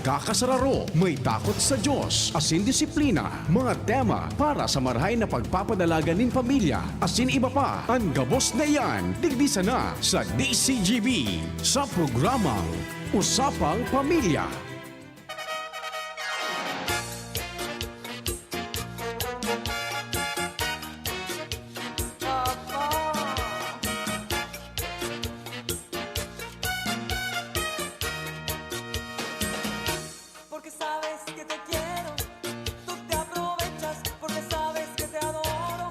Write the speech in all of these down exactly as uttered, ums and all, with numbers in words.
Kakasararo, may takot sa Diyos, asin disiplina, mga tema para sa marahay na pagpapadalagan nin pamilya, asin iba pa. An gabos na iyan, digdi sana sa D C G B, sa programang Usapang Pamilya. Porque sabes que te quiero, tú te aprovechas, porque sabes que te adoro.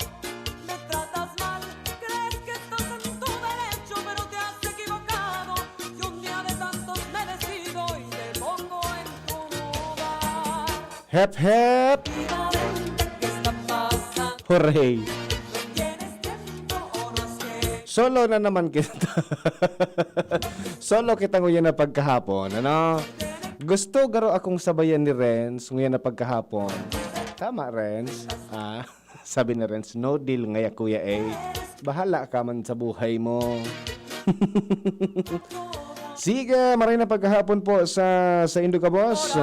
Me tratas mal, crees que estás en tu derecho, pero te has equivocado. Y un día de tantos me decido y te pongo en tu lugar. Hep, hep! Viva, ven, ¿qué está pasando? Hooray! ¿No tienes tiempo o no has querido? Solo na naman kita. Solo kita ngunyan na pagkahapon, ano? Gusto garo akong sabayan ni Renz ngunyan na pagkahapon. Tama, Renz? Ah, sabi ni Renz, "No deal ngaya, Kuya A. Bahala ka man sa buhay mo." Sige, maray na pagkahapon po sa, sa indo ka, boss.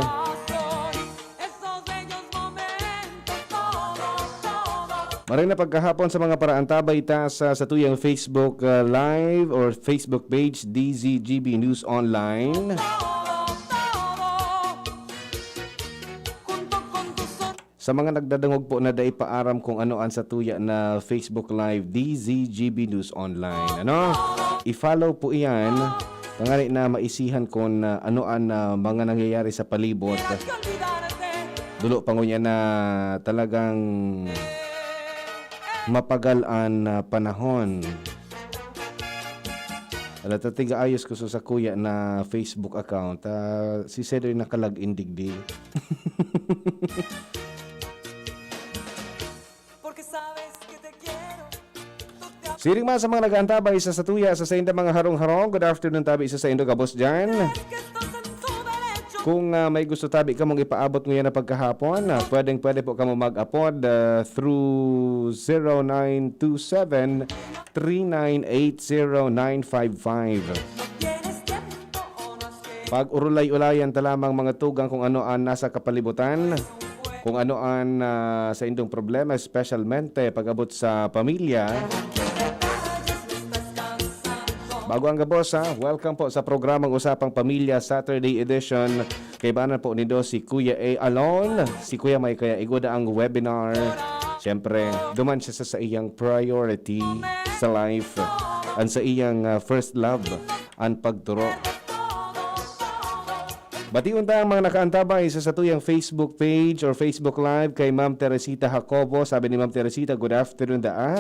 Maray na pagkahapon sa mga paraantabay ta sa satuyang Facebook, ah, Live or Facebook page, D Z G B News Online. Sa mga nagdadangog po na dai pa aram kung ano an satuya na Facebook Live, D Z G B News Online, ano? I-follow po iyan, tanganing na maisihan kun, ah, ano an, ah, mga nangyayari sa palibot. Dulo pa ngunyan na talagang mapagal an, ah, panahon. Ala, ta tiga ayos ko sa sakuya na Facebook account. Ah, si Cedric nakalag-in digdi. Siring man sa mga nag-aantabay sa satuya, sa sainda mga harong-harong, good afternoon tabi sa saindo gabos dyan. Kung, ah, may gusto tabi kamong ipaabot ngunyan na pagkahapon, ah, pwedeng-pwede po kamo mag-apod, ah, through zero nine two seven, three nine eight zero nine five five. Pag-urulay-ulayan ta lamang, mga tugang, kung ano an nasa kapalibutan, kung ano an, ah, saindong problema, espesyalmente pag-abot sa pamilya. Bago ang gabos, ha, welcome po sa programang Usapang Pamilya Saturday Edition. Kaibanan po nindo si Kuya A alone, si Kuya May kaya igwa daang webinar. Siyempre, duman siya sa saiyang priority sa life, an saiyang, ah, first love, an pagturo. Bation ta ang mga nakaantabay sa satuyang Facebook page or Facebook Live kay Ma'am Teresita Jacobo. Sabi ni Ma'am Teresita, "Good afternoon, daa."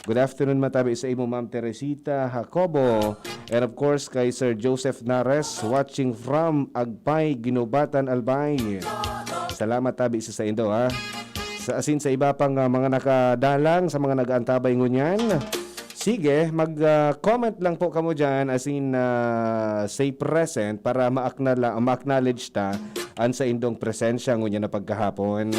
Good afternoon, matabi sa imo, Ma'am Teresita Jacobo. And of course, kay Sir Joseph Nares, watching from Agpay, Guinobatan, Albay. Salamat tabi sa saindo, ha. Sa asin sa iba pang, ah, mga nakadalang, sa mga nag-aantabay ngunyan. Sige, mag, ah, comment lang po kamo dyan, as in, ah, say present para ma-acknowle-, ma-acknowledge ta an saindong presensya ngunyan na pagkahapon.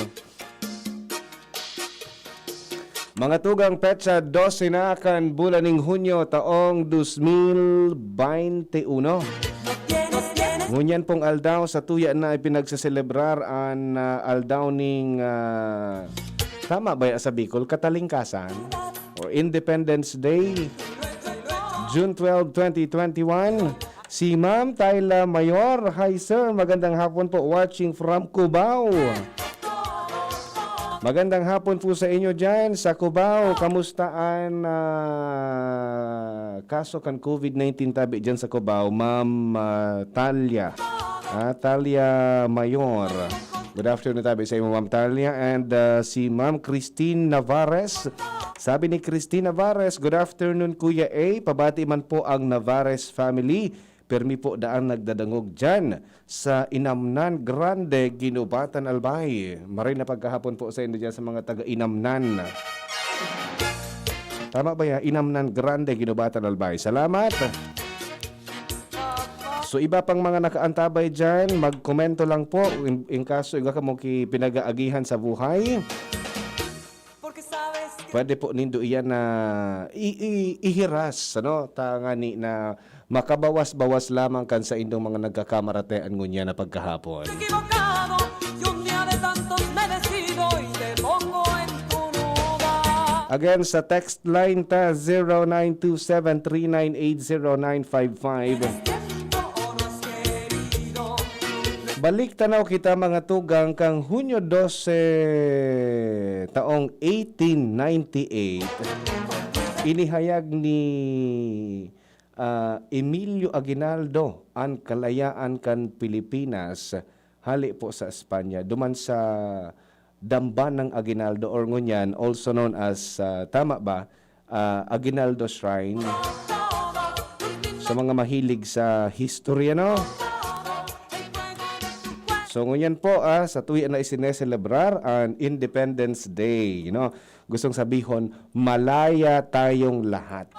Mga tugang, petsa dose na kan bulan ning Hunyo, taong dos mil baynte uno. Ngunyan pong aldaw, sa tuya na ipinagseselebrar an, ah, aldaw ning, ah, tama ba ya sa Bicol? Katalingkasan? Or Independence Day? June twelve, twenty twenty-one. Si Ma'am Tayla Mayor. Hi, sir. Magandang hapon po. Watching from Cubao. Magandang hapon po sa inyo dyan sa Cubao. Kamusta an, ah, kaso kan covid nineteen tabi dyan sa Cubao, Ma'am, ah, Talia? Ah, Talia Mayor. Good afternoon tabi sa imo, Ma'am Talia. And, ah, si Ma'am Christine Navarez. Sabi ni Christine Navarez, "Good afternoon, Kuya A. Pabati man po ang Navarez family. Permi po daan nagdadangog dyan sa Inamnan Grande, Guinobatan, Albay." Maray na pagkahapon po sa inyo dyan sa mga taga Inamnan. Tama ba ya? Inamnan Grande, Guinobatan, Albay. Salamat. So, iba pang mga nakaantabay dyan, magkomento lang po in, in kaso iba kamo ki pinag-aagihan sa buhay. Pwede po nindo iyan na i-, i-, ihiras, ano, tangani na Makabawas-bawas lamang kan saindong mga nagkakamaratean ngunyan na pagkahapon. Equivocado, y un día de tantos me decido y te pongo en tu lugar. Again, sa text line ta, zero nine two seven three nine eight zero nine five five. Tiempo o no has querido. Balik tanaw kita, mga tugang, kang Hunyo dose, taong eighteen ninety-eight. Inihayag ni ah, Emilio Aguinaldo an kalayaan kan Pilipinas hale po sa Espanya, duman sa Dambanang Aguinaldo, or ngunyan also known as, ah, tama ba, ah, Aguinaldo Shrine. Sa mga mahilig sa history, ano? So ngunyan po, ah, sa tuya na isineselebrar an Independence Day, no? Gustong sabihon, malaya tayong lahat.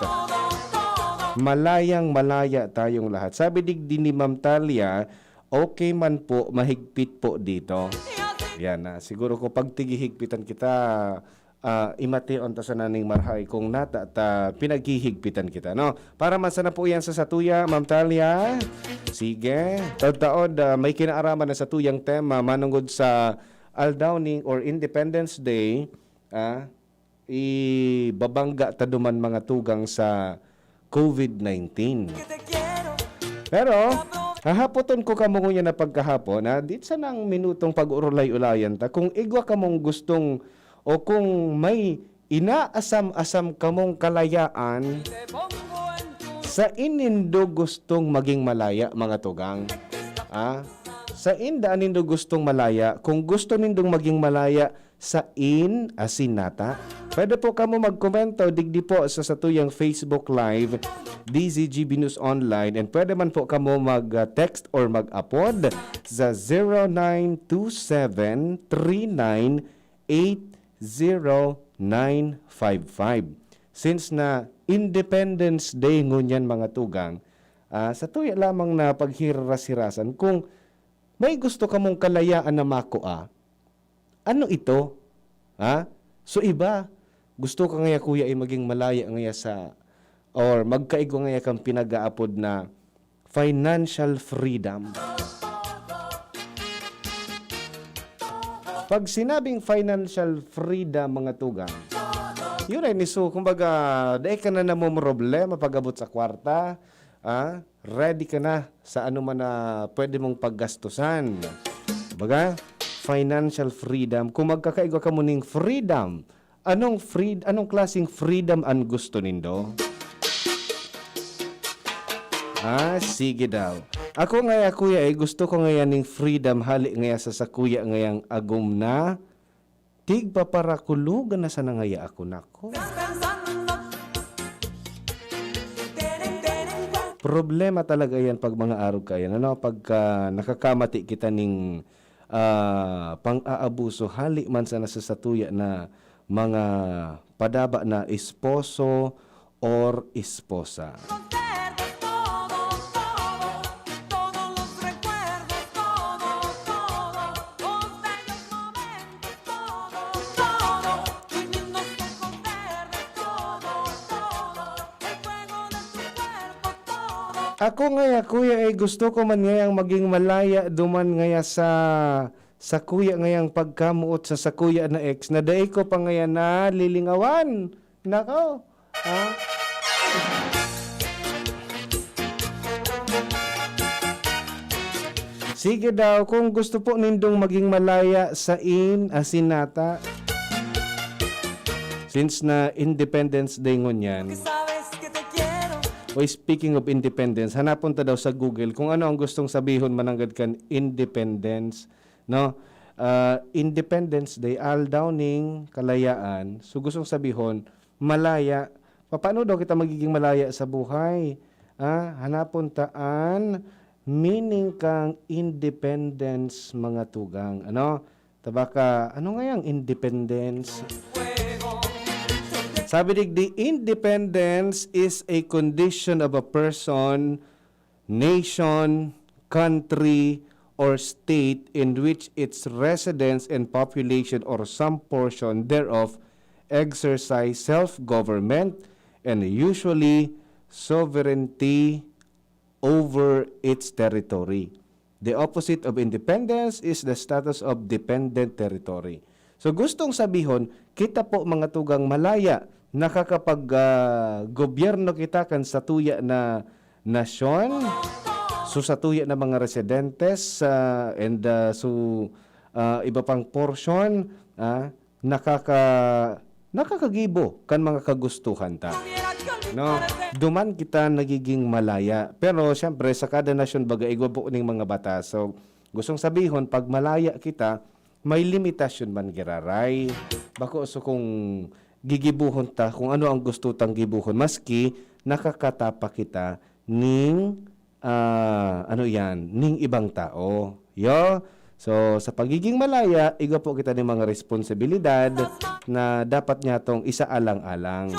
Malayang malaya tayong lahat. Sabi digdi ni Ma'am Talia, okay man po, mahigpit po dito. Yan na. Siguro ko pag tigihigpitan kita, ah, imation ta sana ning marhay kung nata ta pinaghihigpitan kita, no? Para man sana po yan sa satuya, Ma'am Talia. Sige. Taod-taod, ah, may kinaaraman na satuyang tema manungod sa Aldao ning or Independence Day, ah, ibabangga ta duman mga tugang sa COVID nineteen. Pero, hahapoton ko kamo ngunyan na pagkahapon, ha, di sanang minutong pag-urulay-ulayan ta. Kung igwa kamong gustong o kung may inaasam-asam kamong kalayaan, sain nindo gustong maging malaya, mga tugang? Ah, sain daan nindo gustong malaya? Kung gusto nindong maging malaya, sain asin nata? Pwede po kamo magkomento digdi po sa satuyang Facebook Live, D Z G B News Online, and pwede man po kamo mag-text or mag-apod sa zero nine two seven three nine eight zero nine five five. Since na Independence Day ngunyan, mga tugang, ah, sa tuya lamang na paghiraras-hirasan, kung may gusto kamong kalayaan na makua, ano ito? Ha? So iba, gusto ka ngaya, kuya, ay maging malaya ngaya sa, or magkaigwa ngaya kang pinag-aapod na financial freedom. Pag sinabing financial freedom, mga tugang, yun ay niso, kumbaga, dai ka na namomroblema pag-abot sa kwarta, ah, ready ka na sa ano man na pwede mong paggastusan. Kumbaga, financial freedom. Kung magkakaigwa ka mo ning freedom, anong freed-, anong klaseng freedom an gusto nindo? Ah, sige daw. Ako ngaya, kuya, eh, gusto ko ngaya ning freedom hali ngaya sa sakuya ngayang agom na tigpaparakulogan na sana ngaya ako, nako. Problema talaga yan pag mga arog ka yan, ano? Pagka nakakamati kita ning, ah, pang-aabuso, hali man sana sa satuya na mga padaba na esposo or esposa. Ako ngaya, kuya, eh, gusto ko man ngayang maging malaya duman ngaya sa sakuya ngayang pagkamoot sa sakuya na ex na dai ko pa ngaya nalilingawan. Nako, ha? Sige daw, kung gusto po nindong maging malaya, sain asin nata. Since na Independence Day ngunyan. O speaking of independence, hanapon ta daw sa Google kung ano ang gustong sabihon mananggad kan independence, no? Ah, Independence Day, aldaw ning kalayaan. So, gustong sabihon, malaya. Paano daw kita magiging malaya sa buhay? Ah, hanapon ta an meaning kang independence, mga tugang. Ano? Tabaka, ano ngayang independence? Sabi digdi, independence is a condition of a person, nation, country, or state in which its residents and population or some portion thereof exercise self-government and usually sovereignty over its territory. The opposite of independence is the status of dependent territory. So gustong sabihon, kita po mga tugang malaya, nakakapag, ah, gobyerno kita kan satuya na nasyon, so satuya na mga residentes, ah, and, ah, so, ah, iba pang portion, ah, nakaka-, nakakagibo kan mga kagustuhan ta. No? Duman kita nagiging malaya. Pero siyempre, sa kada nasyon baga igwa po ning mga batas. So, gustong sabihon, pag malaya kita, may limitasyon man giraray. Bako so kung gigibuhon ta, kung ano ang gusto tang gibuhon, maski nakakatapa kita ning, ah, ano yan, ning ibang tao. Yo? So, sa pagiging malaya, igwa po kita ning mga responsibilidad na dapat niya tong isaalang-alang.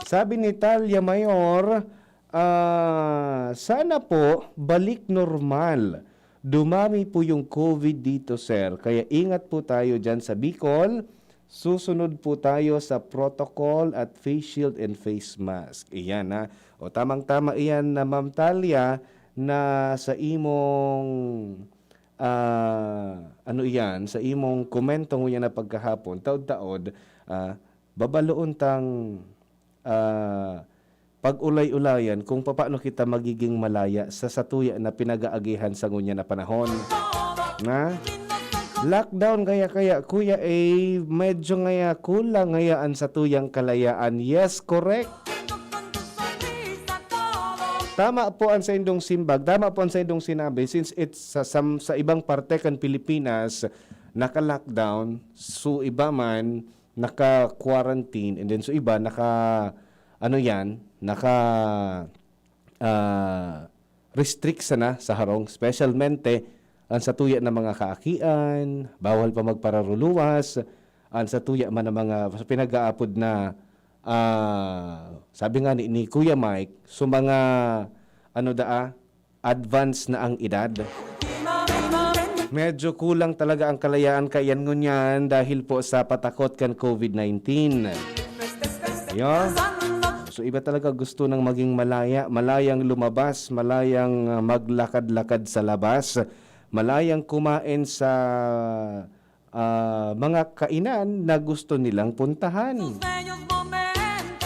Sabi ni Talia Mayor, ah, sana po balik normal. Dumami po yung COVID dito, sir. Kaya ingat po tayo dyan sa Bicol. Susunod po tayo sa protocol at face shield and face mask. Iyan, ha. O, tamang-tama iyan na, Ma'am Talia, na sa imong, ah, ano iyan, sa imong komento ngunyan na pagkahapon, taod-taod, ah, babaloon tang, ah, pag-ulay-ulayan kung papaano kita magiging malaya sa satuya na pinag-aagihan sa ngunyan na panahon. Na? Lockdown kaya, kaya, Kuya A, medyo ngaya kulang ngaya an satuyang kalayaan. Yes, correct. Tama po ang saindong simbag, tama po ang saindong sinabi, since it's sa, sa, sa ibang parte kan Pilipinas, naka-lockdown, so iba man, naka-quarantine, and then so iba, naka, ano yan, naka, ah, restrict sana sa harong, specialmente ang satuya na mga kaakian, bawal pa magpararuluwas, ang satuya man ang mga, sa pinag-aapod na, ah, sabi nga ni, ni Kuya Mike, so mga, ano daa, advance na ang edad. Medyo kulang talaga ang kalayaan kaiyan ngunyan dahil po sa patakot kan COVID nineteen. Yo? So, iba talaga gusto nang maging malaya, malayang lumabas, malayang, ah, maglakad-lakad sa labas, malayang kumain sa, ah, mga kainan na gusto nilang puntahan.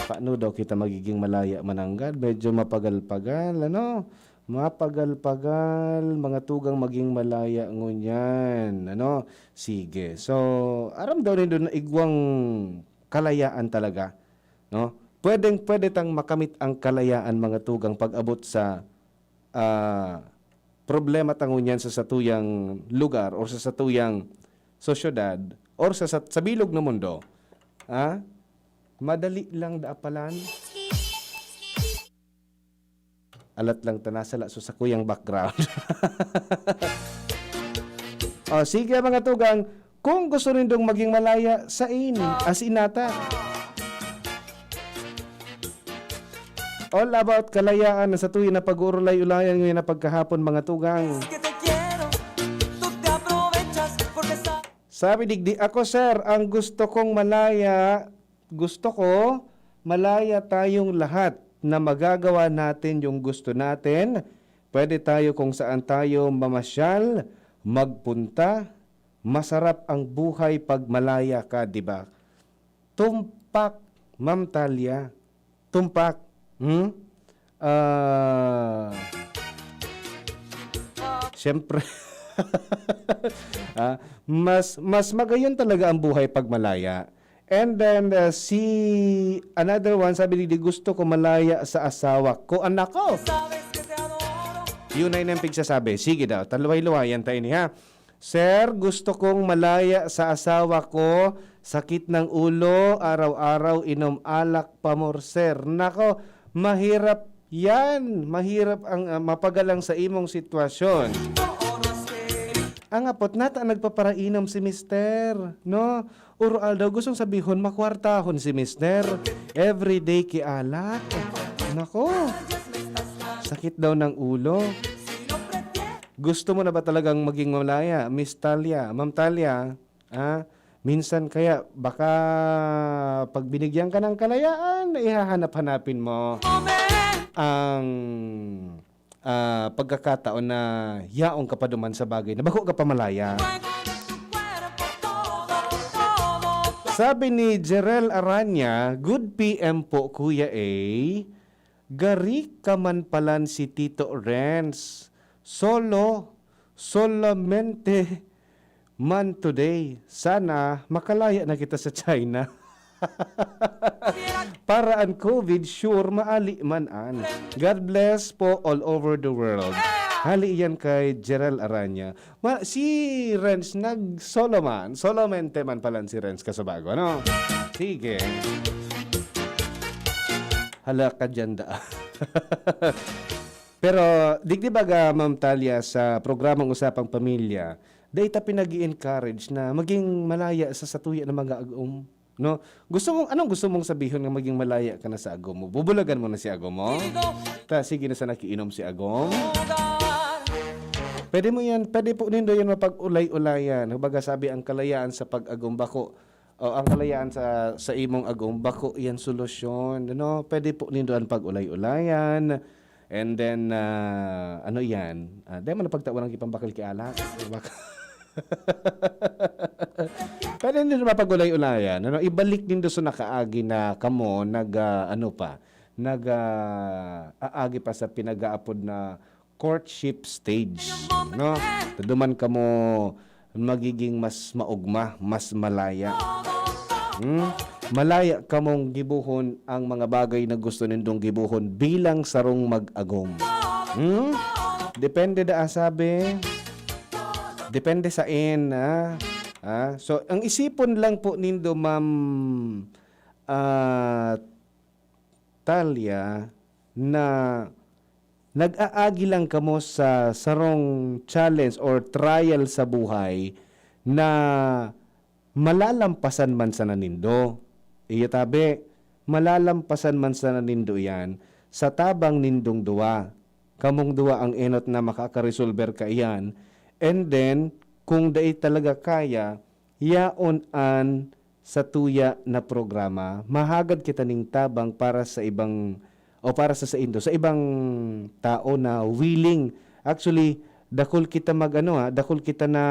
Paano daw kita magiging malaya mananggad? Medyo mapagal-pagal, ano? Mapagal-pagal, mga tugang maging malaya ngunyan, ano? Sige. So, aram daw nindo na igwang kalayaan talaga, no? Pwedeng-pwede tang makamit ang kalayaan, mga tugang, pag-abot sa, ah, problema ta ngunyan sa satuyang lugar or sa satuyang sosyedad or sa, sa, sa bilog na mundo. Ha? Madali lang daapalan. Alat lang ta nasala sa sakuyang background. O, sige, mga tugang, kung gusto nindong maging malaya, sain, as in nata. All about kalayaan na satuya na pag-uurulay-ulayan ngayon na pagkahapon, mga tugang. Sabi digdi, "Ako, sir, ang gusto kong malaya, gusto ko, malaya tayong lahat na magagawa natin yung gusto natin. Pwede tayo kung saan tayo mamasyal, magpunta. Masarap ang buhay pag malaya ka, di ba?" Tumpak, Ma'am Talia. Tumpak. Hmm? Ah, siyempre. Ah, mas, mas magayon talaga ang buhay pag malaya. And then, uh, si another one, sabi ni, "Di gusto ko malaya sa asawa ko." Anak ko! Yun na yun ang pigsasabi. Sige daw, taluway-luwayan tayo ni, ha? "Sir, gusto kong malaya sa asawa ko. Sakit ng ulo, araw-araw inom alak pa more, sir." Nako, mahirap yan. Mahirap ang, ah, mapagalang sa imong sitwasyon. Ang apot nata nagpaparainom si mister, no? Uro-aldaw, gustong sabihon, makwartahon si mister. Everyday kialak. Nako, sakit daw ng ulo. Gusto mo na ba talagang maging malaya, Miss Talia, Ma'am Talia? Ah, Minsan kaya baka pag binigyan ka ng kalayaan, ihahanap-hanapin mo ang, ah, pagkakataon na yaon ka pa duman sa bagay na bako ka pa malaya. Sabi ni Jerel Aranya, "Good P M po, Kuya A. Gari ka man palan si Tito Renz. Solo, solamente man today. Sana makalaya na kita sa China." Para an COVID, sure, maali man an. God bless po all over the world. Hali yan kay Jerel Aranya. Ma, si Renz nag-solo man. Solamente man palan si Renz Kasabago, ano? Sige. Hala ka dyan da. Pero, digdi baga, Ma'am Talia, sa programang Usapang Pamilya, dai ta pinag-i-encourage na maging malaya sa satuya na mga agom, no? Gusto mong, anong gusto mong sabihon nga maging malaya ka na sa agom mo? Bubulagan mo na si agom mo? Ta, sige na sa nakiinom si agom. Pwede mo yan, pwede po nindo yan mapag-ulay-ulayan. Kumbaga sabi, ang kalayaan sa pag-agom bako, o ang kalayaan sa, sa imong agom, bako yan solusyon. Ano? Pwede po nindo ang pag-ulay-ulayan. And then, ah, ano yan? Ah, di mo na pagtawan ng ipambakal ki alak. Pwede nindo mapag-ulay-ulayan. Ano? Ibalik nindo sa nakaagi na kamo, nag, ah, ano pa, nag, ah, aagi pa sa pinag-aapod na courtship stage, no? Duman kamo magiging mas maugma, mas malaya. Hmm? Malaya kamong gibohon ang mga bagay na gusto nindong gibohon bilang sarong mag-agom. Hmm? Depende da, sabi. Depende sa in, ah. Ah, so, ang isipon lang po nindo, Ma'am, ah, Talia, na nag-aagi lang kamo sa sarong challenge or trial sa buhay na malalampasan man sana nindo. Iyo tabi, malalampasan man sana nindo iyan sa tabang nindong duwa. Kamong duwa ang enot na makakaresolver kaiyan. And then, kung dai talaga kaya, yaon an satuya na programa, mahagad kita ning tabang para sa ibang, o para sa saindo, sa ibang tao na willing. Actually, dakul kita mag-ano, ha, dakul kita na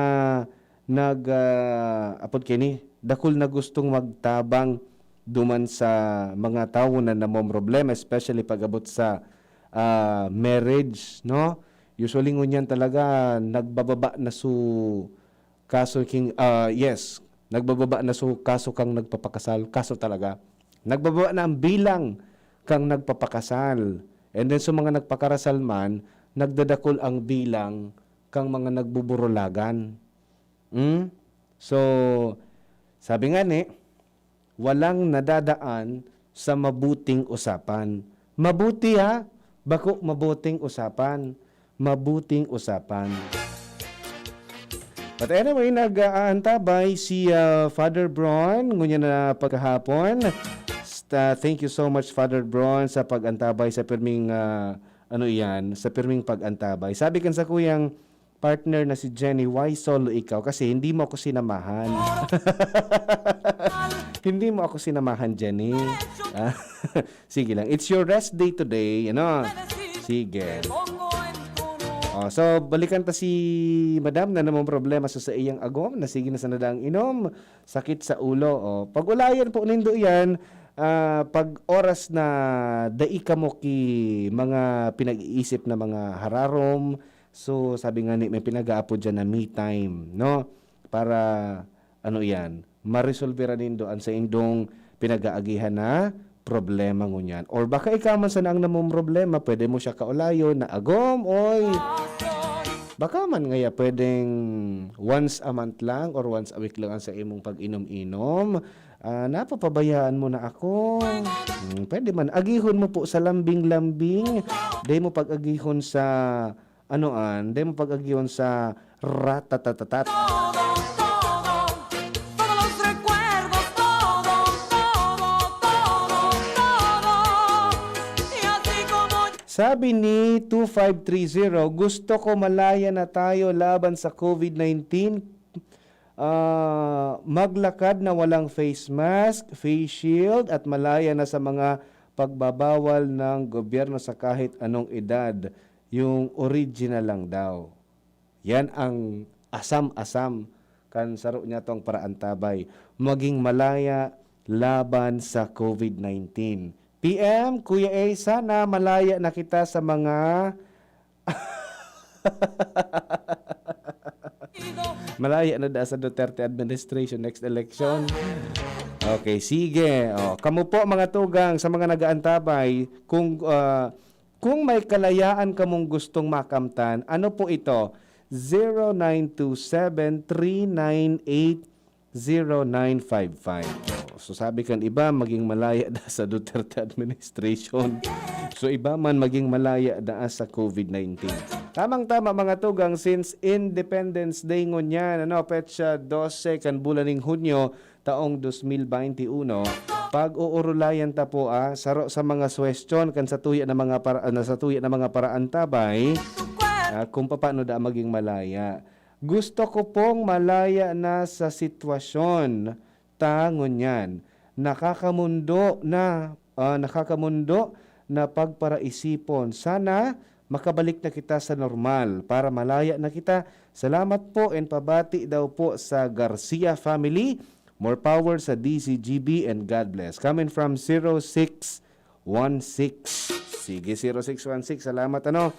nag, ah, apod kini, dakul na gustong magtabang duman sa mga tawo na namomroblema, especially pag-abot sa, ah, marriage, no? Usually, ngunyan talaga, nagbababa na su kaso king, ah, yes, nagbababa na su kaso kang nagpapakasal, kaso talaga. Nagbababa na ang bilang kang nagpapakasal. And then, sa mga nagpakarasal man, nagdadakul ang bilang kang mga nagbuburulagan. Hmm? So, sabi nga ni, walang nadadaan sa mabuting usapan. Mabuti, ha? Bako mabuting usapan. Mabuting usapan. But anyway, nag-aantabay si, ah, Father Bron, ngunyan na pagkahapon. Sta-, thank you so much, Father Bron, sa pag-antabay sa pirming, ah, ano iyan, sa pirming pag-antabay. Sabi kan sa kuyang partner na si Jenny, "Why solo ikaw?" Kasi hindi mo ako sinamahan. Hindi mo ako sinamahan, Jenny. Ah, sige lang. It's your rest day today, ano? Sige. Oh, so, balikan ta si Madam na namang problema sa, sa iyang agom na sige na sa nadang inom, sakit sa ulo. Oh, pag-ulayan po nindo yan, ah, pag oras na dai kamo ki mga pinag-iisip na mga hararom, so, sabi nga ni, may pinag-aapod dyan na me time, no? Para, ano yan, maresolbera nindo an saindong pinag-aagihan na problema ngunyan. Or baka ikaw man sana ang namomroblema, pwede mo siya kaulayon na, "Agom, oy, baka man ngaya pwedeng once a month lang or once a week lang ang sa imong pag-inom-inom. Ah, napapabayaan mo na ako." Hmm, pwede man. Agihon mo po sa lambing-lambing. Dai mo pag-agihon sa ano an, dai mo pag-agihon sa ratatatatat. Todo, todo, todos los recuerdos, todo, todo, todo, todo. Y así como Sabi ni two five three zero, "Gusto ko malaya na tayo laban sa COVID nineteen." Ah, maglakad na walang face mask, face shield, at malaya na sa mga pagbabawal ng gobyerno sa kahit anong edad. Yung original lang daw. Yan ang asam-asam kan saro niya tong paraantabay. Maging malaya laban sa COVID nineteen. P M, Kuya A, sana malaya na kita sa mga malaya na da sa Duterte administration next election. Okay, sige. Oh, kamo po, mga tugang, sa mga nag-aantabay, kung, ah, kung may kalayaan kamong gustong makamtan, ano po ito? Zero nine two seven three nine eight zero nine five five. So, sabi kan iba, maging malaya da sa Duterte administration. So, iba man maging malaya da sa COVID nineteen. Tamang-tama, mga tugang, since Independence Day ngunyan, ano, petsa dose kan bulan ning Hunyo, taong dos mil baynte uno, pag-uurulayan ta po, ah, saro sa mga suwestyon kan satuya na mga para-, na satuya na mga paraantabay, ah, kung papaano da maging malaya. Gusto ko pong malaya na sa sitwasyon ta ngunyan. Nakakamundo na, ah, nakakamundo na pagparaisipon. Sana makabalik na kita sa normal para malaya na kita. Salamat po and pabati daw po sa Garcia family. More power sa D Z G B and God bless. Coming from zero six one six. Sige, zero six one six. Salamat, ano.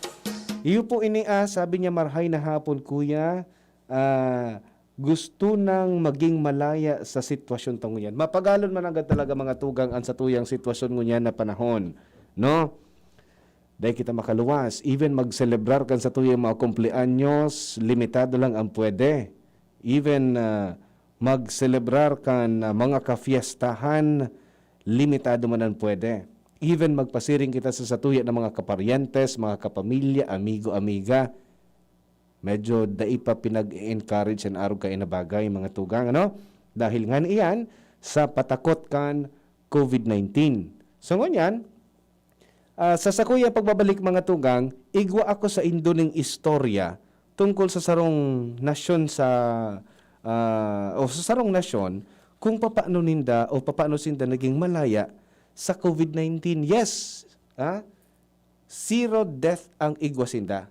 Iyo po ini, ah, sabi niya, "Marhay na hapon, kuya." Ah, gusto nang maging malaya sa sitwasyon ta ngunyan. Mapagalon man agad talaga, mga tugang, an satuyang sitwasyon ngunyan na panahon, no? Dai kita makaluwas. Even magselebrar kan satuyang mga kumpleanyos, limitado lang ang pwede. Even, ah, magselebrar kan, ah, mga kafiestahan, limitado man ang pwede. Even magpasiring kita sa satuya na mga kaparyentes, mga kapamilya, amigo, amiga, medyo dai pa pinag-e-encourage an arog kaini na bagay, mga tugang, ano? Dahil ngani iyan sa patakot kan COVID nineteen. So, ngunyan, ah, sa sakuyang pagbabalik, mga tugang, igwa ako saindo ning istorya tungkol sa sarong nasyon sa, ah, o sa sarong nasyon kung papaano ninda o papaano sinda naging malaya sa COVID nineteen. Yes, ah, zero death ang igwa sinda.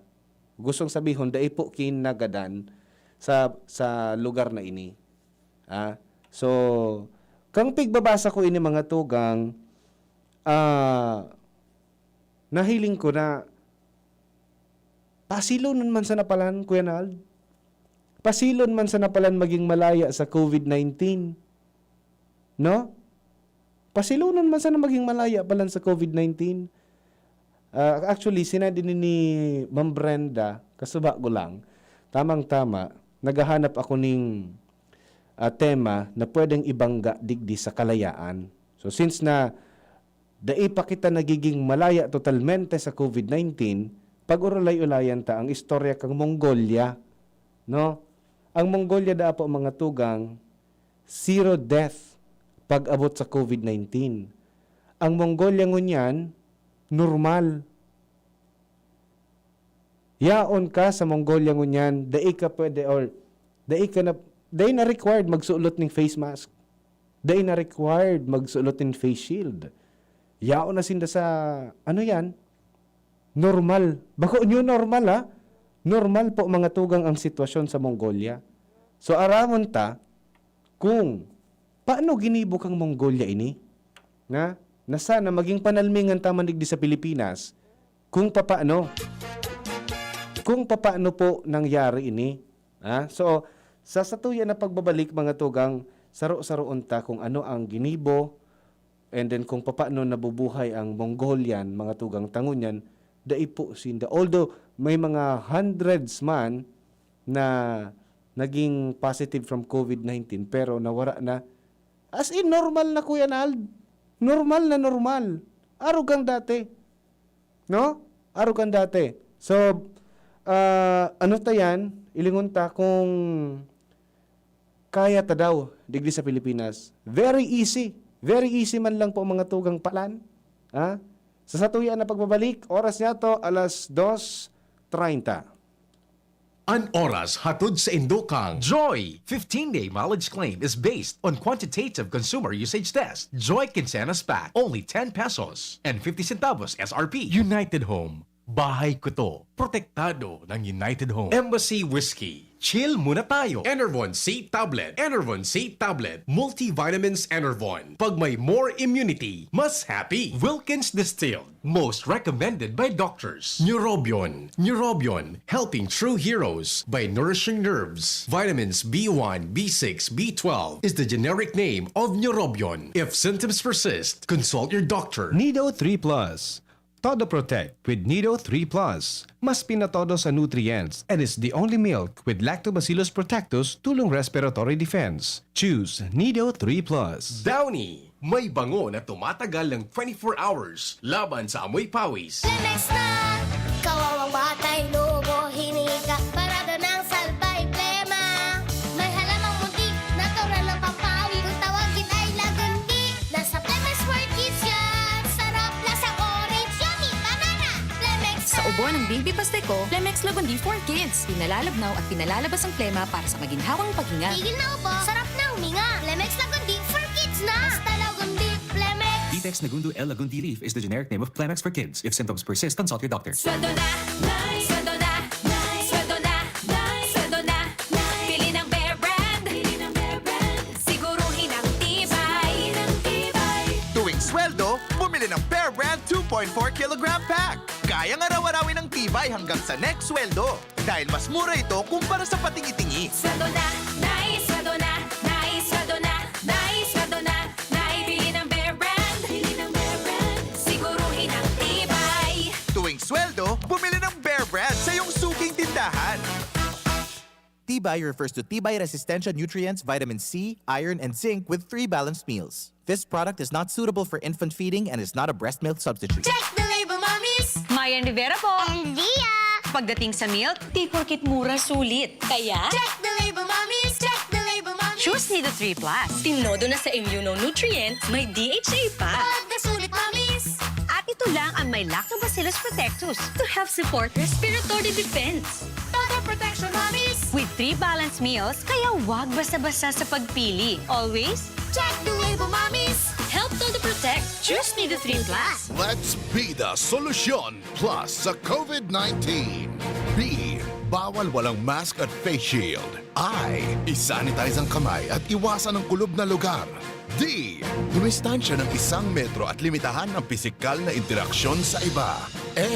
Gustong sabihon, dai po kinagadan sa, sa lugar na ini. Ah, so, kan pigbabasa ko ini, mga tugang, ah, nahiling ko na pasilonon man sana palan, Kuya Nald. Pasilon man sana palan maging malaya sa COVID nineteen. No? Pasilonon man sana maging malaya palan sa COVID nineteen. Ah, actually, sinabi ni, ni Ma'am Brenda, kasuba ko lang, tamang-tama, naghahanap ako ning, ah, tema na pwedeng ibangga digdi sa kalayaan. So, since na dai pa kita nagiging malaya totalmente sa COVID nineteen, pag-urulay-ulayan ta ang istorya kan Mongolia, no? Ang Mongolia, daa po, mga tugang, zero death pag-abot sa COVID nineteen. Ang Mongolia ngunyan, normal. Yaon ka sa Mongolia ngunyan, dai ka pwede or dai ka na, dai na required magsulot ning face mask. Dai na required magsulot ning face shield. Yaon na sinda sa, ano yan? Normal. Bako new normal, ha? Normal po, mga tugang, ang sitwasyon sa Mongolia. So, aramon ta kung paano ginibo kang Mongolia ini, na, na sana maging panalmingan ta man digdi sa Pilipinas kung papaano, kung papaano po nangyari ini. Ha? So, sa satuya na pagbabalik, mga tugang, saro-saroon ta kung ano ang ginibo, and then kung papaano nabubuhay ang Mongolian, mga tugang, ta ngunyan, dai po sinda. Although, may mga hundreds man na naging positive from COVID nineteen, pero nawara na. As in, normal na, Kuya Nald. Normal na normal. Arog kan dati. No? Arog kan dati. So, ah, ano ta yan? Ilingon ta kung kaya ta daw digdi sa Pilipinas. Very easy. Very easy man lang po, mga tugang, palan. Ha? Sa satuya na pagbabalik, oras niya to, alas dos treinta. An oras hatod sa indo kang Joy! Fifteen-day mileage claim is based on quantitative consumer usage test. Joy Quincenas Pack, only ten pesos and fifty centavos S R P. United Home. Bahay ko to. Protektado ng United Home. Embassy Whiskey. Chill muna tayo. Enervon C Tablet. Enervon C Tablet. Multivitamins Enervon. Pag may more immunity, mas happy. Wilkins Distilled. Most recommended by doctors. Neurobion. Neurobion. Helping true heroes by nourishing nerves. Vitamins B one, B six, B twelve is the generic name of Neurobion. If symptoms persist, consult your doctor. Nido three Plus. Todo Protect with Nido three Plus. Mas pinatodo sa nutrients and is the only milk with Lactobacillus protectus tulong respiratory defense. Choose Nido three Plus. Downy. May bango na tumatagal ng twenty-four hours laban sa amoy pawis. Lemex na! Kawawang batay, lobo, hinika. Parada ng salbay, plema. May halamang munti, natural na pampawi. Kung tawagin ay lagundi. Nasa Lemex World Kids yan. Sarap, lasang orange, yummy, banana. Lemex Sa ubo ng Baby Pasteco, Lemex Lagundi for Kids. Pinalalabnaw at pinalalabas ang plema para sa maginhawang paghinga. Tigil na ubo, sarap na huminga. Lemex Lagundi for Kids na. Basta Lagundi, Lemex. Vitex Nagundo L Lagundi Leaf is the generic name of Plemex for kids. If symptoms persist, consult your doctor. Sweldo na, Nay! Sweldo na, Nay! Sweldo na, Nay! Sweldo na, Nay! Pili ng Bear Brand! Pili ng Bear Brand! Siguruhin ang tibay! Ng tibay! Tuwing sweldo, bumili ng Bear Brand two point four kilogram pack. Kayang araw-arawin ang tibay hanggang sa next sweldo. Dahil mas mura ito kumpara sa patingi-tingi. Sweldo na, Nay! Sweldo na, Nay! Sweldo na, Nay! Sweldo na, Nay! Pili ng Bear Brand! Pili ng Bear Brand! Siguruhin ang tibay! Tuwing sweldo, bumili ng Bear Brand sa iyong suking tindahan. Tibay refers to tibay resistensya nutrients, vitamin C, iron, and zinc with three balanced meals. This product is not suitable for infant feeding and is not a breast milk substitute. Check the label, mommies! Mayan Rivera po! And Lia! Pagdating sa milk, di porkit mura sulit. Kaya, Check the label, mommies! Check the label, mommies! Choose Nido three Plus. Tinodo na sa immunonutrient, may D H A pa! Pagkasulit, mommies! At ito lang ang may Lactobacillus protectus to help support respiratory defense. Total protection, mommies! With three balanced meals, kaya wag basta-basta sa pagpili. Always, Check the label, mommies! Help Todo Protect! Choose Nido three Plus! Let's be the solusyon plus sa COVID nineteen. B, bawal walang mask at face shield. I, isanitize ang kamay at iwasan ang kulob na lugar. D, dumistansya ng isang metro at limitahan ang pisikal na interaksyon sa iba. A,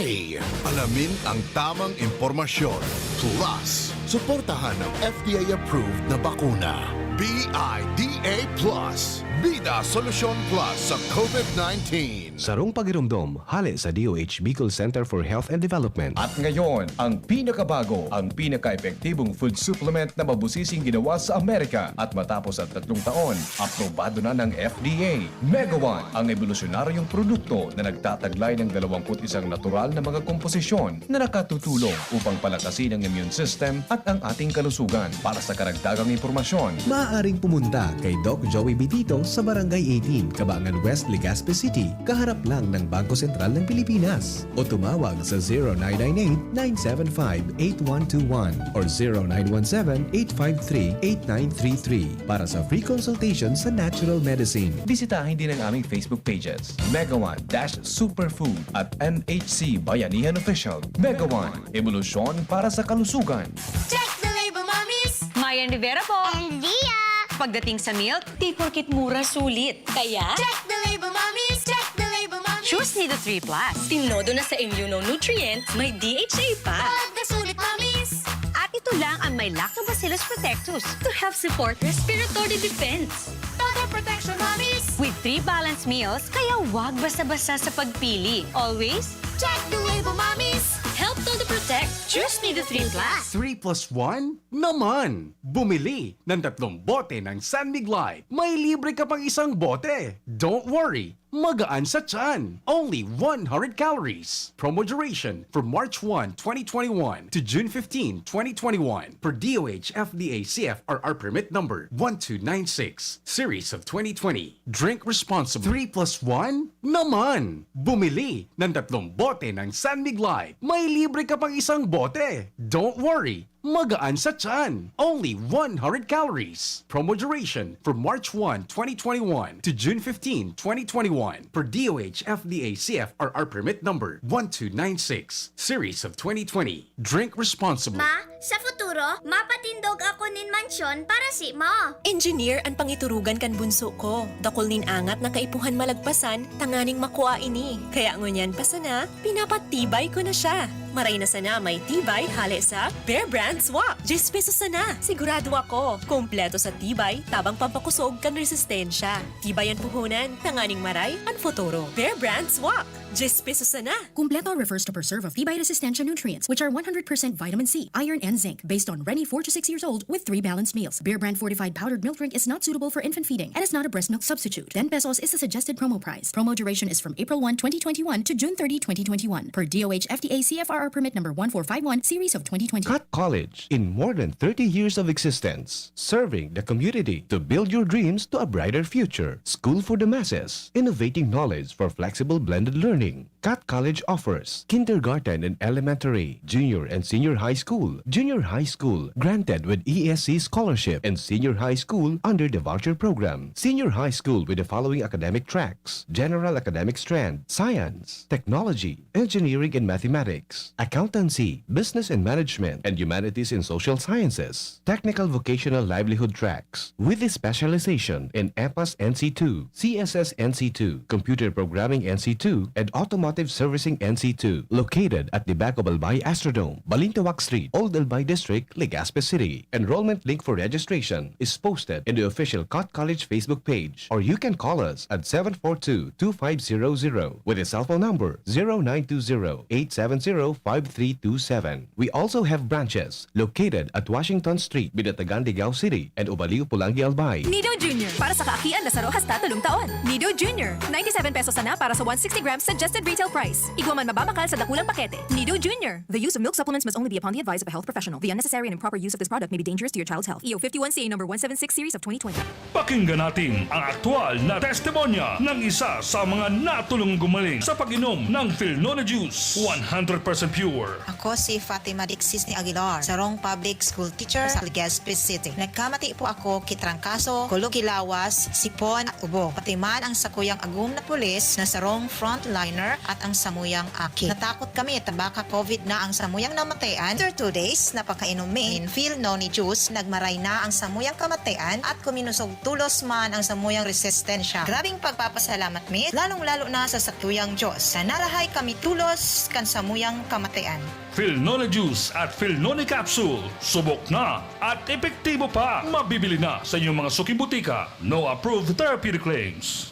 alamin ang tamang impormasyon. Plus, suportahan ang F D A-approved na bakuna. B I D A plus, Bida Solusyon Plus sa COVID nineteen. Sarong pagiromdom hale sa D O H Bicol Center for Health and Development. At ngayon, ang pinakabago, ang pinaka-epektibong food supplement na mabusising ginawa sa Amerika at matapos ang tatlong taon, aprobado na ng F D A. Megawan, ang ebolusyonaryong produkto na nagtataglay ng dalawampu't isang natural na mga komposisyon na nakatutulong upang palakasin ang immune system at ang ating kalusugan. Para sa karagdagang impormasyon, Maaaring pumunta kay Doc Joey Bitito sa Barangay eighteen, Kabangan West, Legazpi City, kaharap lang ng Bangko Sentral ng Pilipinas. O tumawag sa zero nine nine eight, nine seven five, eight one two one or zero nine one seven, eight five three, eight nine three three para sa free consultation sa natural medicine. Bisitahin din ang aming Facebook pages, Megawan dash Superfood at N H C Bayanihan Official. Megawan, ebolusyon para sa kalusugan. Check the label, mommies! Mayan Rivera po! And Lia! Pagdating sa milk, di porkit mura sulit. Kaya, Check the label, mommies! Check the label, mommies! Choose Nido three Plus. Tinodo na sa immunonutrient, may D H A pa. Pagkasulit, mommies! At ito lang ang may Lactobacillus protectus to help support respiratory defense. Total protection, mommies! With three balanced meals, kaya wag basta-basta sa pagpili. Always, Check the label, mommies! Help Todo Protect! Choose Nido three Plus! Three plus one naman! Bumili ng tatlong bote ng San Mig Light. May libre ka pang isang bote. Don't worry, magaan sa tiyan. Only one hundred calories. Promo duration from March one, twenty twenty-one to June fifteen, twenty twenty-one. Per D O H F D A C F R R permit number one two nine six, series of twenty twenty. Drink responsibly. Three plus one naman! Bumili ng tatlong bote ng San Mig Light. May libre ka pang isang bote. Don't worry, Magaan sa tiyan. Only one hundred calories. Promo duration from March one, twenty twenty-one to June fifteen, twenty twenty-one. Per D O H F D A C F R R permit number one two nine six, series of twenty twenty. Drink responsibly. Ma, sa futuro, mapatindog ako nin mansyon para si mo. Engineer an pangiturugan kan bunso ko. Dakul nin angat na kaipuhan malagpasan tanganing makua ini. Kaya ngunyan pa sana, pinapatibay ko na siya. Maray na sana may tibay hale sa Bear Brand Swak. Diyes pesos sana. Sigurado ako, kompleto sa tibay, tabang pampakusog kan resistensya. Tibay an puhunan, tanganing maray an futuro. Bear Brand Swak. Diyes pesos sana. Kumpleto refers to preserve of tibay resistensya nutrients, which are one hundred percent vitamin C, iron, and zinc, based on Reni four to six years old with three balanced meals. Bear Brand fortified powdered milk drink is not suitable for infant feeding and is not a breast milk substitute. Ten pesos is the suggested promo price. Promo duration is from April one, twenty twenty-one to June thirty, twenty twenty-one, per D O H F D A C F R R permit number one four five one, series of twenty twenty. Cat College, in more than thirty years of existence, serving the community to build your dreams to a brighter future. School for the masses, innovating knowledge for flexible blended learning. Cat College offers kindergarten and elementary, junior and senior high school, junior high school granted with E S C scholarship, and senior high school under the voucher program. Senior high school with the following academic tracks: general academic strand, science, technology, engineering and mathematics, accountancy, business and management, and humanities and social sciences, technical vocational livelihood tracks, with a specialization in EPAS N C two, C S S N C two, computer programming N C two, and automotive servicing N C two, located at the back of Albay Astrodome, Balintawak Street, Old Albay District, Legazpi City. Enrollment link for registration is posted in the official Cat College Facebook page, or you can call us at seven four two, two five zero zero with a cell phone number zero nine two zero, eight seven zero, five three two seven. We also have branches located at Washington Street, Binatagan, Digao City, and Ubaliw, Polangui, Albay. Nido Junior, para sa kaakian na saro hasta tolong taon. Nido Junior, ninety-seven pesos sana para sa one sixty grams suggested retail price. Igwa man mababakal sa dakulang pakete. Nido Junior. The use of milk supplements must only be upon the advice of a health professional. The unnecessary and improper use of this product may be dangerous to your child's health. E O fifty-one C A number one seven six series of twenty twenty. Pakinggan natin ang aktual na testimonya ng isa sa mga natulong gumaling sa pag-inom ng Filnone Juice, one hundred percent pure. Ako si Fatima Dixis ni Aguilar, sarong public school teacher sa Legazpi City. Nagkamati po ako ki trangkaso, kulog ki lawas, sipon at ubo. Pati man ang sakuyang agom na pulis na sarong frontliner at ang samuyang aki. Natakot kami ta baka COVID na ang samuyang namatayan. After two days na pagkainom mi nin Filnone juice, nagmaray na ang samuyang kamatayan at kuminusog tolos man ang samuyang resistensya. Grabing pagpapasalamat mi, lalong-lalo na sa sakuyang Diyos, na narahay kami tolos kan samuyang kamatayan. Filnone Juice at Filnone Capsule. Subok na at epektibo pa. Mabibili na sa inyong mga suking butika. No approved therapeutic claims.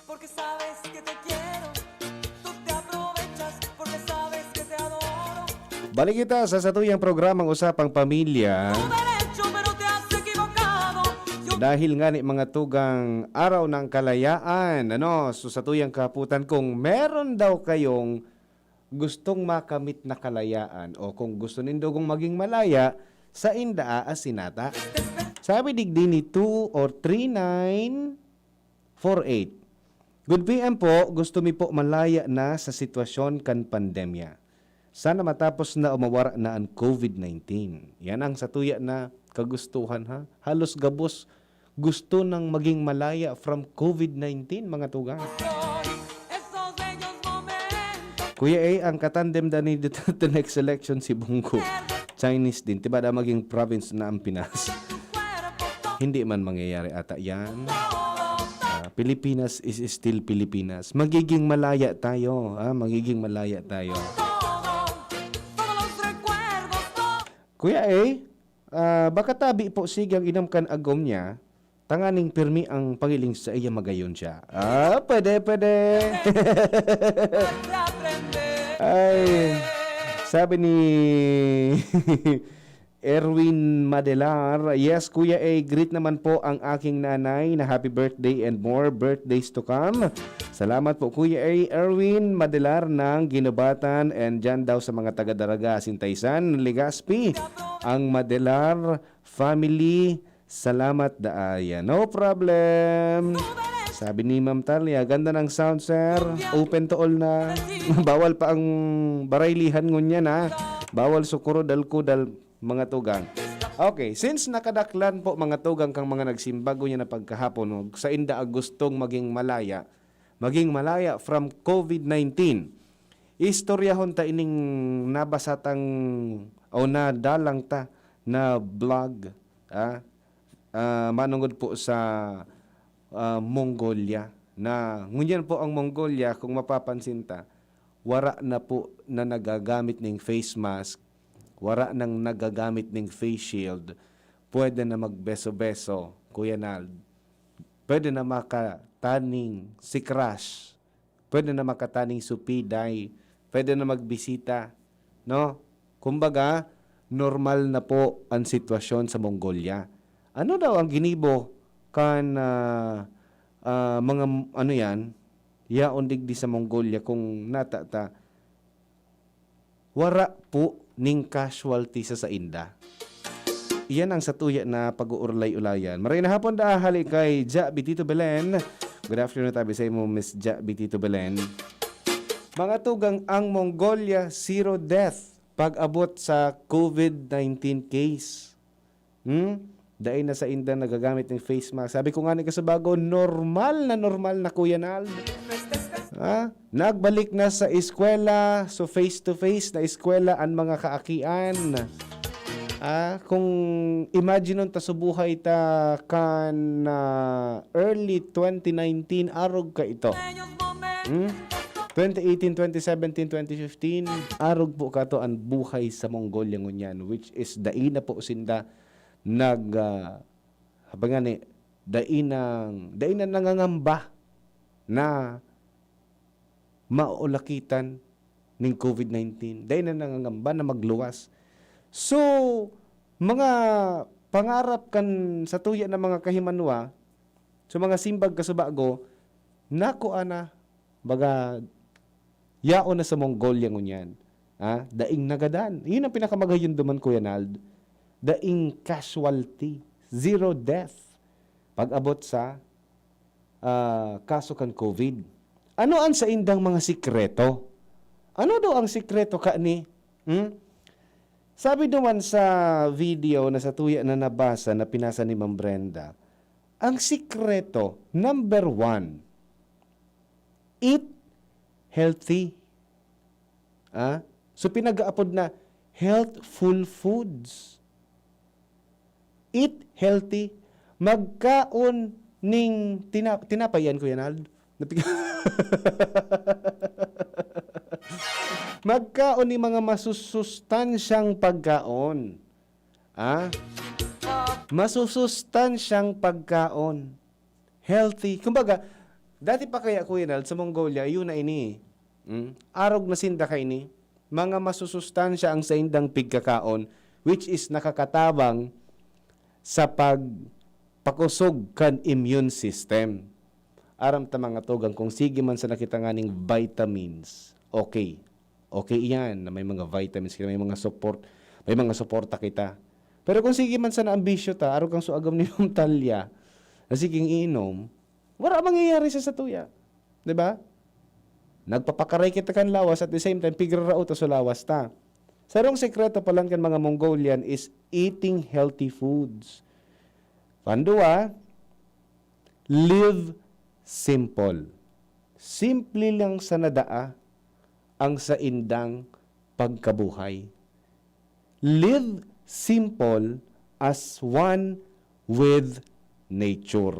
Porque sabes que te quiero, tú te aprovechas porque sabes que te adoro. Balik kita sa satuyang programang Usapang Pamilya. Tu derecho, pero te has equivocado. Yo Dahil nga ni mga tugang Araw ng Kalayaan, ano, so satuyang kahaputan kung meron daw kayong gustong makamit na kalayaan o kung gusto nindo gong maging malaya, sainda aasin nata. Sabi digdi ni two or three nine four eight. Good P M po, gusto mi po malaya na sa sitwasyon kan pandemya. Sana matapos na o mawara na an COVID nineteen. Yan ang satuya na kagustuhan, ha. Halos gabos gusto nang maging malaya from COVID nineteen, mga tugang. Esos bellos momentos Kuya A, ang katandem da ni Duterte next election si Bongo. Chinese din. Tiba da maging province na ang Pinas. tu cuerpo todo Hindi man mangyayari ata yan. Ah, Pilipinas is still Pilipinas. Magiging malaya tayo. Ah, magiging malaya tayo. todo, todos los recuerdos todo. Kuya A, ah, baka tabi po sige ang inom kan agom niya, tanganing pirmi ang pangiling sa iya magayon siya. Ah, pwede, pwede. Aprende. Ay, sabi ni Erwin Madelar, "Yes, Kuya A, greet naman po ang aking nanay na happy birthday and more birthdays to come." Salamat po, Kuya A. Erwin Madelar ng Guinobatan, and dyan daw sa mga taga Daraga, Sintaysan, Legazpi, ang Madelar family. Salamat, Daaya. No problem. Sabi ni Ma'am Talia, "Ganda ng sound, sir. Open to all na." Bawal pa ang baraylihan ngunyan, ha? Bawal sukurod, alkudal, mga tugang. Okay, since nakadaklan po, mga tugang, kang mga nagsimba ngunyan na pagkahapon, ug sainda ang gustong maging malaya, maging malaya from COVID nineteen. Istoryahon ta ining nabasa tang o nadalang ta na vlog, ah, ah, manungod po sa, ah, Mongolia, na ngunyan po ang Mongolia, kung mapapansin ta, wara na po na nagagamit ning face mask, wara nang nagagamit ning face shield, pwede na magbeso-beso, Kuya Nald. Pwede na makataning si crush. Pwede na makataning supiday. Pwede na magbisita, no? Kumbaga, normal na po ang sitwasyon sa Mongolia. Ano daw ang ginibo kan, ah, ah, mga m-, ano yan, yaon digdi sa Mongolia kung natata? Wara po ning casualty sa sainda. Iyan ang satuya na pag-uurlay-ulayan. Maray na hapon da, hali kay Ja Bitito Belen. Good afternoon, tabi sa imo, Miss Ja Bitito Belen. Mga tugang, ang Mongolia, zero death pag-abot sa COVID nineteen case. Hmm? Dai na sainda nagagamit ning face mask. Sabi ko nga ni kasubago, normal na normal na, Kuya Nald. Ha? Nagbalik na sa eskwela, so face to face na eskwela an mga kaakian. Ah, kung imagine ta sa buhay ta kan, ah, early twenty nineteen, arog ka ito. Hmm? Twenty eighteen, twenty seventeen, twenty fifteen, arog po kato an buhay sa Mongolia ngunyan, which is dai na po sinda nag, ah, sabi nga ni, dai nang, dai na nangangamba na maulakitan ning COVID nineteen. Dai na nangangamba na magluwas. So, mga pangarap kan satuya na mga kahimanwa, sa mga simbag kasubago, nakua na, baga, yaon na sa Mongolia ngunyan. Ah, daing nagadan. Yun ang pinakamagayon duman, Kuya Nald. Daing casualty, zero death. Pag-abot sa, ah, kaso kan COVID. Ano ang saindang mga sikreto? Ano daw ang sikreto kani? Hmm? Sabi duman sa video na satuya na nabasa, na pinasa ni Ma'am Brenda, ang sikreto, number one, eat healthy. Ah? So, pinag-aapod na healthful foods. Eat healthy. Magkaon ning tina-, tinapay yan, Kuya Nald. Napig-, magkaon ning mga masusustansyang pagkaon. Ah? Masusustansyang pagkaon. Healthy. Kumbaga, dati pa kaya, Kuya Nald, sa Mongolia, yun na ini. Mm? Arog na sinda kaini. Mga masusustansya ang saindang pigkakaon, which is nakakatabang sa pagpakusog kan immune system. Aram ta, mga tugang, kung sige man sana kita nganing vitamins, okay. Okay iyan, na may mga vitamins kita, may mga support, may mga suporta kita. Pero kung sige man sana ang bisyo ta, arog kang suagom ni Ma'am Talia, na siging iinom, wala mangyayari sa satuya. Di ba? Nagpapakaray kita kan lawas, at the same time, pigraraot ta sa lawas ta. Sarong sekreto palan kan mga Mongolian is eating healthy foods. Pandua, live simple. Simple lang sana daa ang saindang pagkabuhay. Live simple as one with nature.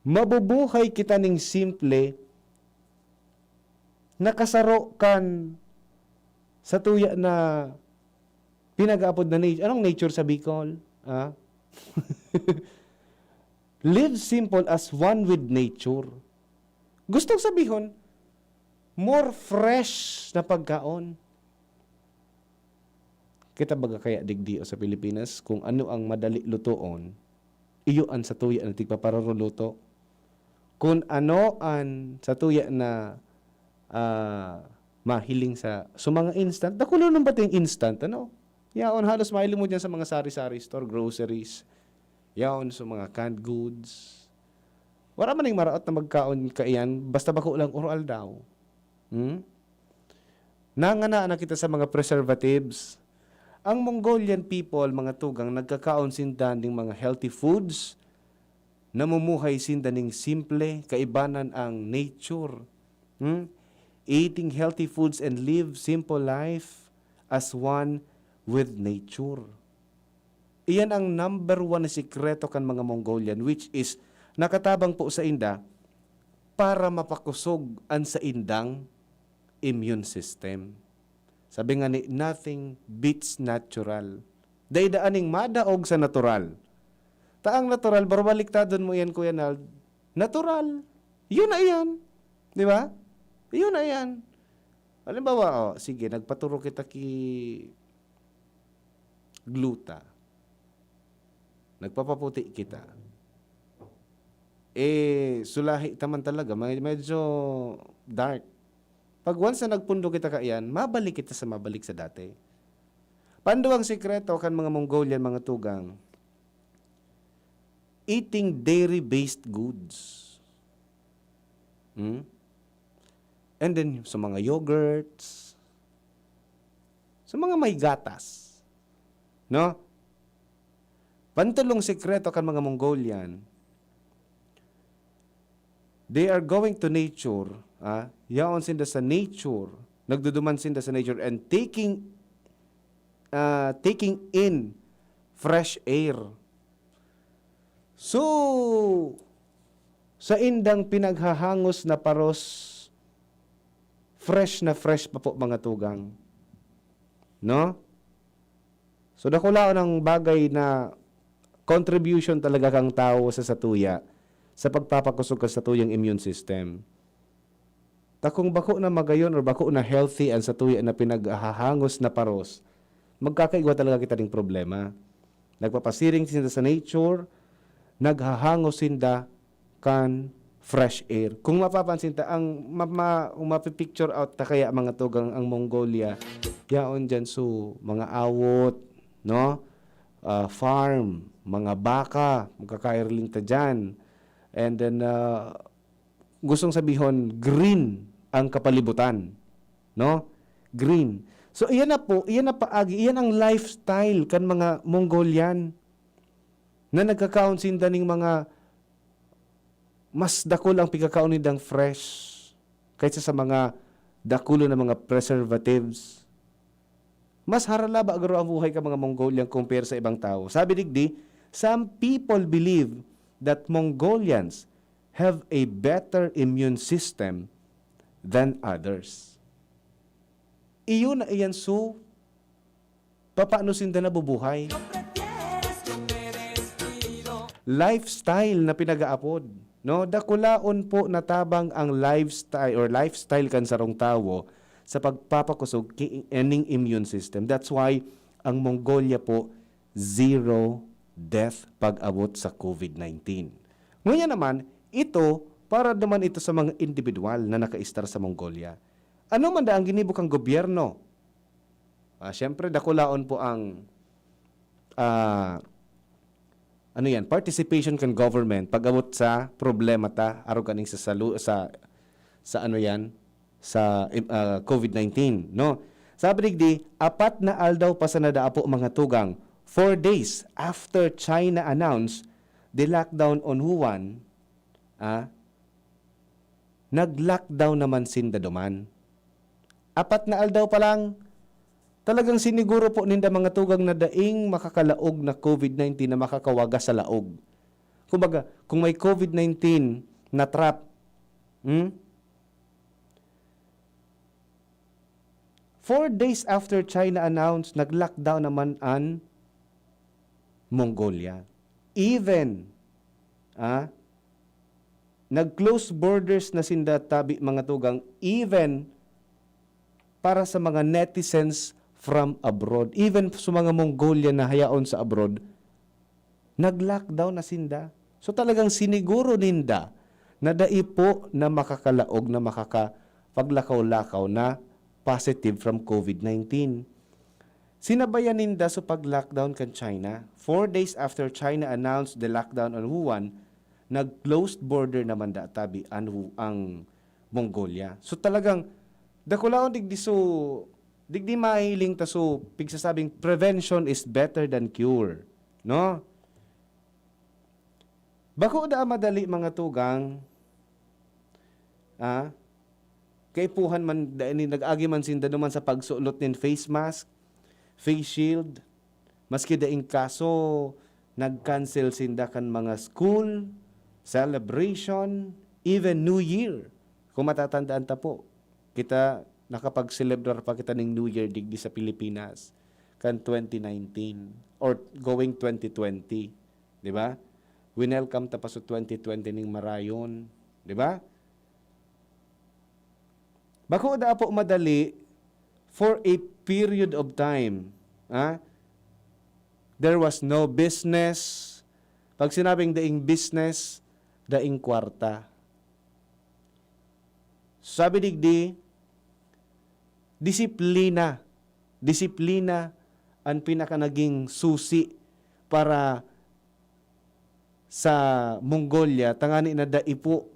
Mabubuhay kita ning simple, nakasaro kan satuya na pinag-aapod na nature. Anong nature sa Bicol? Ah? Live simple as one with nature. Gustong sabihon, more fresh na pagkaon. Kita baga kaya digdi o sa Pilipinas, kung ano ang madali lutoon, iyo an satuya na tigpapararuluto. Kun ano an satuya na, ah, mahiling sa, sa mga instant, dakulo na pati yung instant, ano? Yaon, halos mahiling mo dyan sa mga sari-sari store, groceries. Yaon sa mga canned goods. Wala man yung maraot na magkaon kaiyan, basta bako lang oro aldaw. Hmm? Nangana na kita sa mga preservatives. Ang Mongolian people, mga tugang, nagkakaon sinda ning mga healthy foods, namumuhay sinda ning simple, kaibanan ang nature. Hmm? Eating healthy foods and live simple life as one with nature. Iyan ang number one na sikreto kan mga Mongolian, which is nakatabang po sa inda para mapakosog an saindang immune system. Sabi nga ni, "Nothing beats natural." Dai daa ning madaog sa natural. Ta ang natural, babaliktadon mo iyan, Kuya Nald, natural. Yun na iyan. Di ba? Yun na iyan. Halimbawa, oh, sige, nagpaturo kita ki gluta. Nagpapaputi kita. Eh, sulahi ta man talaga, may, medyo dark. Pag once na nagpundo kita kaiyan, mabalik kita sa mabalik sa dati. Panduwang sikreto kan mga Mongolian, mga tugang, eating dairy-based goods. Hmm? And then, sa mga yogurts, sa mga may gatas. No? Pantulong sikreto kan mga Mongolian, they are going to nature, ah, yaon sinda sa nature, nagduduman sinda sa nature and taking, ah, taking in fresh air. So, sa indang pinaghahangos na paros, fresh na fresh pa po, mga tugang. No? So, dakulaon ang bagay na contribution talaga kang tawo sa satuya, sa pagpapakosog kan satuyang immune system. Ta kung bako na magayon or bako na healthy ang satuya na pinaghahangos na paros, magkakaigwa talaga kita ning problema. Nagpapasiring sinda sa nature, naghahangos sinda kan fresh air. Kung mapapansin ta, ang ma-, ma-, kung mapi-picture out ta kaya, mga tugang, ang Mongolia, yaon dyan so mga awot, no? Ah, farm, mga baka, magkakaireling ta dyan. And then, ah, gustong sabihon, green ang kapalibutan, no? Green. So, iyan na po, iyan na paagi, iyan ang lifestyle kan mga Mongolian na nagkakaon sinda ning mga mas dakul ang pigkakaon nindang fresh kaysa sa mga dakulo na mga preservatives. Mas haralaba garo ang buhay kan mga Mongolian compare sa ibang tawo. Sabi digdi, "Some people believe that Mongolians have a better immune system than others." Iyo na iyan, so, papaano sinda nabubuhay? Lifestyle na pinag-aapod, no? Dakulaon po na tabang ang lifestyle or lifestyle kan sarong tawo sa pagpapakosog ki-, ning immune system. That's why ang Mongolia po, zero death pag-abot sa COVID nineteen. Ngunyan naman, ito, para naman ito sa mga individual na nakaistar sa Mongolia. Ano man da ang ginibo kan gobyerno? Ah, siyempre, dakulaon po ang, ah, ano yan, participation kan government pag-abot sa problema ta, arog kaning sa salu-, sa, sa ano yan, sa, ah, COVID nineteen, no? Sabi digdi, apat na aldaw pa sana daa po, mga tugang, four days after China announced the lockdown on Wuhan, ah, nag-lockdown naman sinda duman. Apat na aldaw pa lang, talagang siniguro po ninda, mga tugang, na daing makakalaog na COVID nineteen na makakawagas sa laog. Kumbaga, kung may COVID nineteen na trap, hmm? Four days after China announced, nag-lockdown naman an Mongolia. Even, ah, nag-close borders na sinda tabi, mga tugang, even para sa mga netizens from abroad. Even sa mga Mongolian na hayaon sa abroad, nag-lockdown na sinda. So, talagang siniguro ninda na dai po na makakalaog na makakapaglakaw-lakaw na positive from COVID nineteen. Sinabayan ninda so pag-lockdown kan China. Four days after China announced the lockdown on Wuhan, nag-closed border naman da tabi an Wu-, ang Mongolia. So talagang dakulaon digdi so, digdi mahiling ta so pigsasabing prevention is better than cure, no? Bako da madali, mga tugang. Ah, kaipuhan man, da-, ini, nag-agi man sinda duman sa pagsulot nin face mask, face shield, maski daing kaso, nag-cancel sinda kan mga school, celebration, even New Year. Kung matatandaan ta po, kita nakapag-celebrar pa kita ning New Year digdi sa Pilipinas kan twenty nineteen or going twenty twenty, di ba? Winelcome ta pa sa twenty twenty ning marayon, di ba? Bako da po madali for a period of time, ha? There was no business. Pag sinabing daing business, daing kwarta. Sabi digdi, disiplina. Disiplina an pinaka naging susi para sa Mongolia, tangani na dai po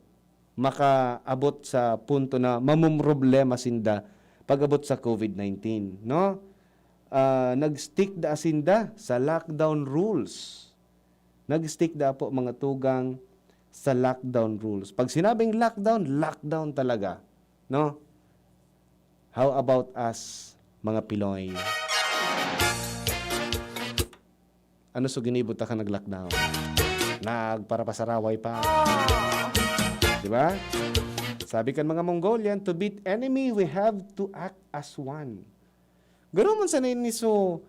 makaabot sa punto na mamomroblema sinda pag-abot sa COVID nineteen, no? Ah, nag-stick da sinda sa lockdown rules. Nag-stick da po, mga tugang, sa lockdown rules. Pag sinabing lockdown, lockdown talaga, no? How about us, mga Pinoy? Ano so ginibo ta kan nag-lockdown? Nagparapasaraway pa. Di ba? Sabi kan mga Mongolian, "To beat enemy, we have to act as one." Garo man sana ini so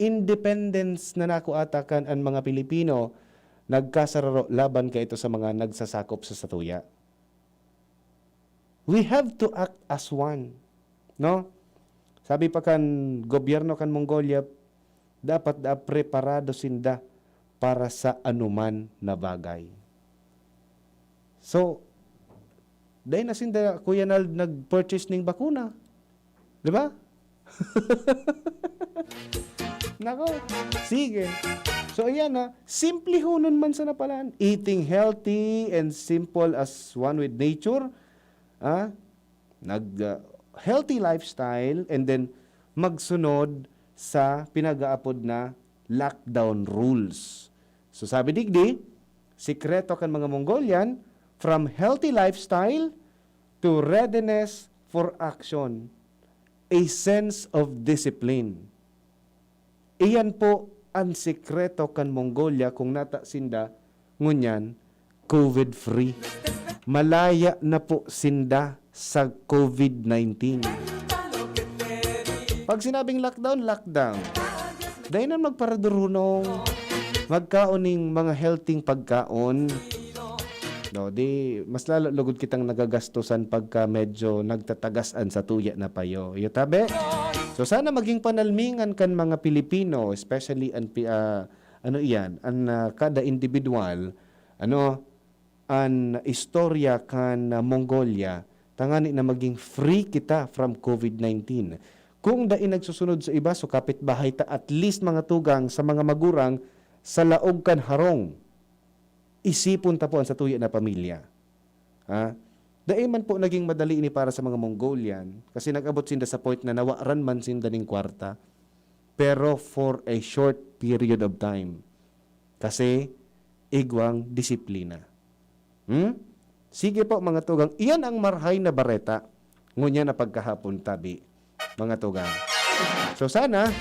independence na nako ata kan an mga Pilipino nagkasararo laban kaito sa mga nagsasakop sa satuya. We have to act as one, no? Sabi pa kan gobyerno kan Mongolia, dapat da preparado sinda para sa anuman na bagay. So, dai na sinda, Kuya Nald, nag-purchase ning bakuna. Di ba? Nako, sige. So, ayan na. Simplehonon man sana pala. Eating healthy and simple as one with nature. Ah, nag, ah, healthy lifestyle and then magsunod sa pinag-aapod na lockdown rules. So, sabi digdi, sikreto kan mga Mongolian, from healthy lifestyle to readiness for action, a sense of discipline. Iyan po an sikreto kan Mongolia kung nata sinda ngunyan COVID-free. Malaya na po sinda sa COVID nineteen. Pag sinabing lockdown, lockdown. Dai na magparadurunong, magkaon ning mga healthy pagkaon. No, di mas lalo lugod kitang nagagastosan pagka medyo nagtatagas an satuya na payo. Iyo tabi? So, sana maging panalmingan kan mga Pilipino, especially an pi-, ah, ano iyan, an, ah, kada individual, ano, an istorya kan, ah, Mongolia, tangani na maging free kita from COVID nineteen. Kung dai nagsusunod sa iba, so kapitbahay ta, at least mga tugang sa mga magurang sa laog kan harong. Isipon ta po an satuya na pamilya. Ha? Dai man po naging madali ini para sa mga Mongolian kasi nag-abot sinda sa point na nawaran man sinda ning kwarta, pero for a short period of time. Kasi igwang disiplina. Hmm? Sige po, mga tugang, iyan ang marhay na bareta. Ngunyan na pagkahapon, tabi, mga tugang. So sana,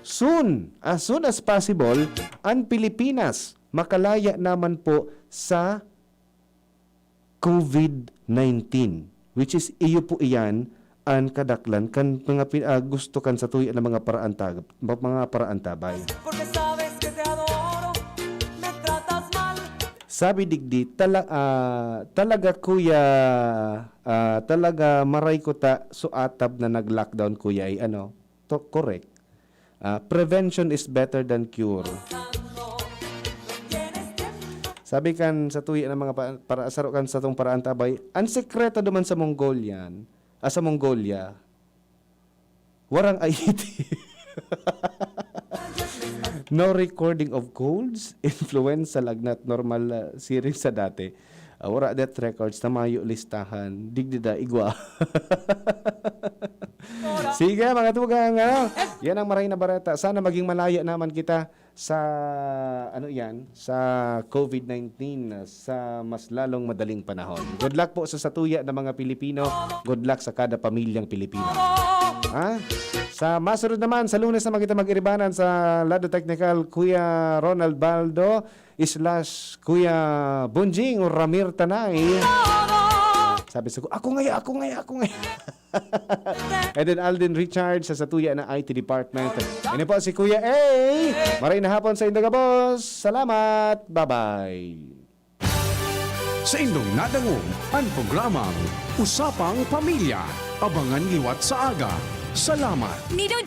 soon, as soon as possible, ang Pilipinas makalaya naman po sa COVID nineteen, which is iyo po iyan an kadaklan kan mga pi-, ah, gusto kan satuya na mga paraantab-, mga paraantabay. Sabi digdi, tala-, ah, talaga, kuya, ah, talaga maray ko ta so atab na nag-lockdown, kuya, ay ano, to, correct. Ah, prevention is better than cure. Tabi kan sa tuya ng mga pa-, para, saro kan satong paraan ta, bay, ang sekreto duman sa Mongolian, ah, sa Mongolia, warang I E T. No recording of colds, influenza, lagnat, normal, ah, siring sa dati. Ah, wara death records, na mayo listahan, digdi da igwa. Sige, mga tugang, ano? Yan ang maray na bareta. Sana maging malaya naman kita sa, ano yan, sa covid nineteen sa mas lalong madaling panahon. Good luck po sa satuya ng mga Pilipino. Good luck sa kada pamilyang Pilipino. Ha? Sa masunod naman, sa Lunes naman kita mag-iribanan sa Lado Technical, Kuya Ronald Baldo slash Kuya Bonjing Ramir Tanay. Sabi sa ko, "Ako ngaya, ako ngaya, ako ngaya." And then Alden Richard sa satuya na I T department. Ini po si Kuya A. Maray na hapon sa inyo, gabos. Salamat. Bye-bye. Sa indong nadangog, ang programang Usapang Pamilya. Abangan liwat sa aga. Salamat. Nido